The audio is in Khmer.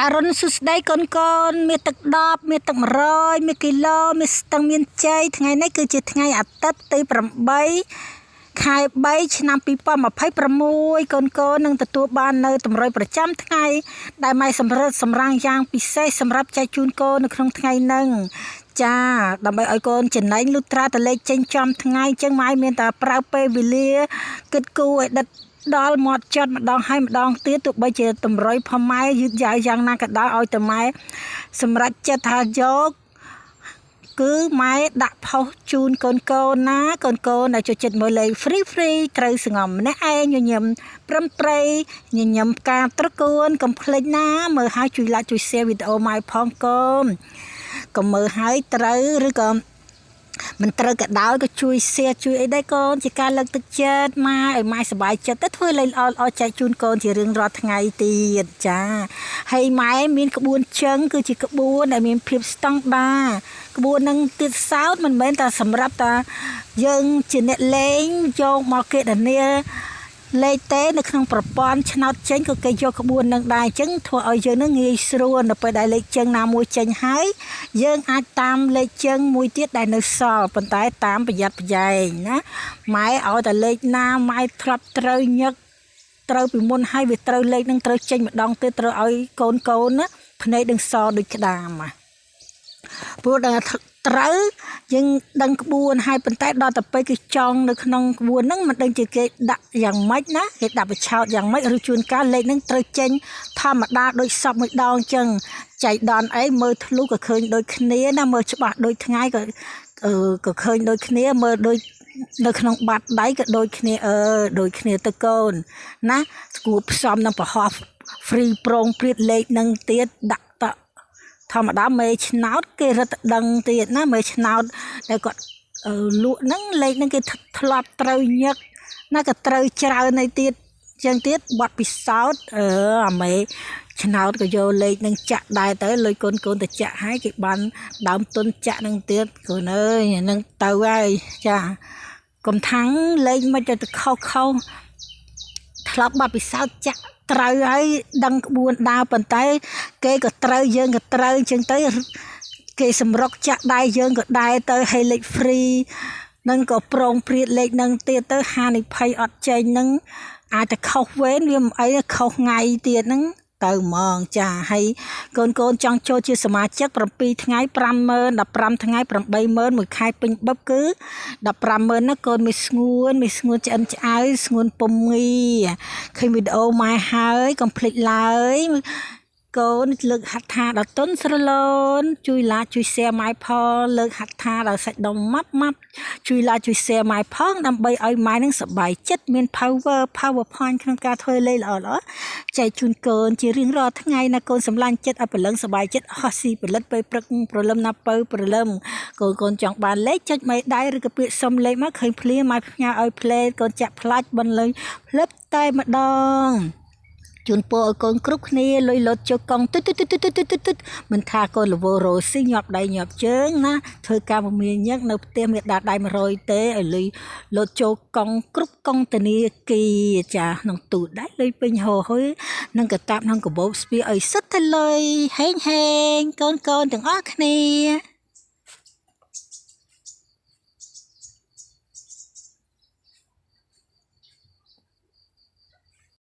អរុណសួស្តីកូនកូនមានទឹក10មានទឹក100មានគីឡូមានស្ទឹងមានជ័យថ្ងៃនេះគឺជាថ្ងៃអាទិត្យទី8ខែ3ឆ្នាំ2026កូនកូននឹងទទួលបាននៅតម្រុយប្រចាំថ្ងៃដែលម៉ែសម្រិតសម្រាំងយ៉ាងពិសេសសម្រាប់ចែកជូនកូននៅក្នុងថ្ងៃហ្នឹងចាដើម្បីឲ្យកូនចំណេញលុះត្រាតលេខចេញចំថ្ងៃអញ្ចឹងម៉ែមានតែប្រើពេលវេលាគិតគូរឲ្យដិតដល់មាត់ចិត្តម្ដងហើយម្ដងទៀតទោះបីជាតម្រុយផម៉ែយឺតយ៉ាវយ៉ាងណាក៏ដោយឲ្យតែម៉ែសម្រេចចិត្តថាយកគឺម៉ែដាក់ផុសជូនកូនកូនណាកូនកូនដែលចូលចិត្តមើលលេខ free free ត្រូវសងំម្នាក់ឯងញញឹមប្រឹមប្រៃញញឹមផ្កាត្រកួនកុំភ្លេចណាមើលហើយជួយ like ជួយ share វីដេអូម៉ែផងកូនកុំមើលហើយត្រូវឬក៏មិនត្រូវក៏ដោយក៏ជួយ share ជួយអីដែរកូនជាការលើកទឹកចិត្តម៉ែឲ្យម៉ែសប្បាយចិត្តទៅធ្វើលេខល្អល្អចែកជូនកូនជារៀងរាល់ថ្ងៃទៀតចាហើយម៉ែមានក្បួនជឹងគឺជាក្បួនដែលមានភាពស្តង់ដារក្បួននឹងទៀតសោតមិនមែនតែសម្រាប់តាយើងជាអ្នកលេងយកមកគេដានាលេខទេនៅក្នុងប្រព័ន្ធឆ្នោតចេញក៏គេយកក្បួននឹងដែរអញ្ចឹងធ្វើឲ្យយើងនឹងងាយស្រួលនៅពេលដែលលេខជើងណាមួយចេញហើយយើងអាចតាមលេខជើងមួយទៀតដែលនៅសល់ប៉ុន្តែតាមប្រយ័ត្នប្រយែងណាម៉ែឲ្យតែលេខណាម៉ែធ្លាប់ត្រូវញឹកត្រូវពីមុនហើយវាត្រូវលេខនឹងត្រូវចេញម្ដងទៀតត្រូវឲ្យកូនកូនណាភ្នែកនឹងសដូចក្តាមណាព្រោះដល់ត្រូវយើងដឹងក្បួនហើយប៉ុន្តែដល់ទៅពេលគេចង់នៅក្នុងក្បួនហ្នឹងមិនដឹងជាគេដាក់យ៉ាងម៉េចណាគេដាក់បិឆោតយ៉ាងម៉េចឬជួនកាលលេខហ្នឹងត្រូវចេញធម្មតាដូចសពមួយដងចឹងចៃដន្យអីមើលធ្លុះក៏ឃើញដូចគ្នាណាមើលច្បាស់ដូចថ្ងៃក៏អឺក៏ឃើញដូចគ្នាមើលដូចនៅក្នុងបាត់ដៃក៏ដូចគ្នាអឺដូចគ្នាទៅកូនណាគួរផ្សំនឹងប្រហោះ free ប្រងព្រាតលេខនឹងទៀតដាក់តធម្មតាមេឆ្នោតគេរត់តែដឹងទៀតណាមេឆ្នោតដែលគាត់លក់ហ្នឹងលេខហ្នឹងគេធ្លាប់ត្រូវញឹកណាក៏ត្រូវច្រើននៃទៀតចឹងទៀតបត់ពិសោធន៍អឺអាមេឆ្នោតក៏យកលេខនឹងចាក់ដែរទៅលុយកូនកូនទៅចាក់ហើយគេបានដើមទុនចាក់នឹងទៀតកូនអើយនឹងទៅហើយចាកុំថាំងលេខមិនទៅខុសខុសធ្លាប់បទពិសោធន៍ចាក់ត្រូវហើយដឹងក្បួនដើរប៉ុន្តែ គេក៏ត្រូវយើងក៏ត្រូវអញ្ចឹងទៅគេសម្រុកចាក់ដៃយើងក៏ដែរទៅហើយលេខ free នឹងក៏ប្រងព្រាតលេខនឹងទៀតទៅហានិភ័យអត់ចេញនឹងអាចតែខុសវេនវាមិនអីខុសថ្ងៃទៀតហ្នឹងទៅហ្មងចាហើយកូនកូនចង់ចូលជាសមាជិក7ថ្ងៃ50000 15ថ្ងៃ80000មួយខែពេញបឹបគឺ150,000ណាកូនមានស្ងួនមានស្ងួនឆ្អិនឆ្អៅស្ងួនពុំងាឃើញវីដេអូម៉ែហើយកុំភ្លេចឡើយកូនលើកហត្ថាដល់តុនស្រឡូនជួយ like ជួយ share ម៉ែផលលើកហត្ថាដល់សាច់ដុំម៉ាប់ម៉ាប់ជួយ like ជួយ share ម៉ែផងដើម្បីឲ្យម៉ែនឹងសប្បាយចិត្តមាន power power point ក្នុងការធ្វើលេខល្អល្អចែកជូនកូនជារៀងរាល់ថ្ងៃណាកូនសម្លាញ់ចិត្តឲ្យព្រលឹងសប្បាយចិត្តហោះស៊ីផលិតពេលព្រឹកព្រលឹមណាពៅព្រលឹមកូនកូនចង់បានលេខចុចមេដៃឬក៏ពាក្យសុំលេខមកឃើញភ្លាមម៉ែផ្ញើឲ្យផ្លេកូនចាក់ផ្លាច់បន្លឹងផ្លឹបតែម្ដងជូនពរឲ្យកូនគ្រប់គ្នាលុយលត់ជកកង់ទុតទុតទុតទុតទុតទុតមិនថាកូនលវរោស៊ីញាប់ដៃញាប់ជើងណាធ្វើការមមាញឹកនៅផ្ទះមានដាដៃ100ទេឲ្យលុយលត់ចូលកង់គ្រប់កង់ធនាគារចាក្នុងទូដៃលុយពេញហោហុយនឹងកតាបក្នុងកាបូបស្ពាយឲ្យសុទ្ធតែលុយហេងហេងកូនកូនទាំងអស់គ្នា។